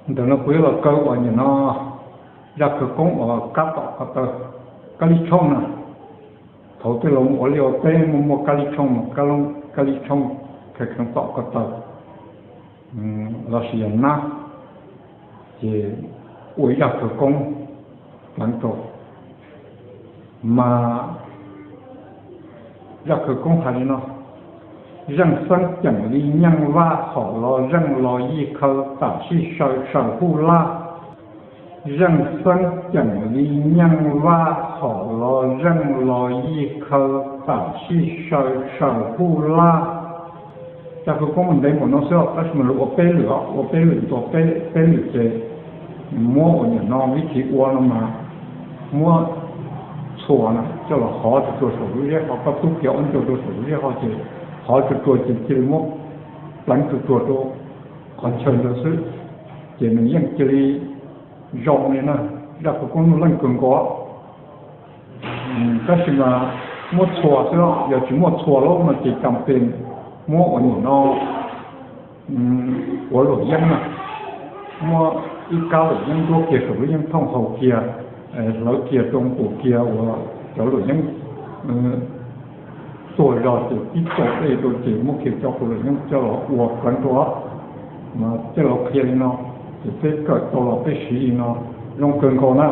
Ntawm no kuv yuav los kaw uas nim no zaj khawv koob uas kab tom ko taw, kab lib tshooj na. Thaum twg los ua liaj ua teb muaj muaj kab lib tshooj, kab lib tshooj kheev kheev tom ko taw lossis yog nab, ces ua ib zaj khawv koob pleev rau. Mas zaj khawv koob hais li no: Zeej xeeb ceem li nyeej vaj, hom los zeej los yij khaw, tam sij saw saw huj laj. Zeej xeeb ceem li nyeej vaj, hom los zeej los yij khaw, tam sij saw saw huj laj. Zaj khawv koob mas ntev npaum no xwb, tab sis mas lawv ua peb lwm, ua peb lwm ntua, peb lwm ces muab uas nim no vib thim ua no mas muab txhuas na coj los hov tsuag tsuag saum lub zeb ho, koj tub kiag ob ncaug rau saum lub zeb ho ces hov tsuag tsuag ces cia li muab pleev tsuag tsuag rau qhov chaw ntawd xwb, ces nws yeej cia li zoo li na. Zaj khawv koob nuj leej kawg nkaus. Tab sis mas muab txhuas xwb, yog tsis muaj txhuas lawm no ces cas pes muab uas nim no ua luam yeeb na, muab ib kab luam yeeb nruab kiag saum lub yeeb thooj haus kiag, hlawv kiag rau pum kiag uas cov luam yeeb tuag zog ces tib tau dej rau ces muab kiag cov qus luam yeeb coj los ua pleev rau, mas coj los qhia li no, ces peb kawm tau los peb siv li no zoo kawg nkaus na.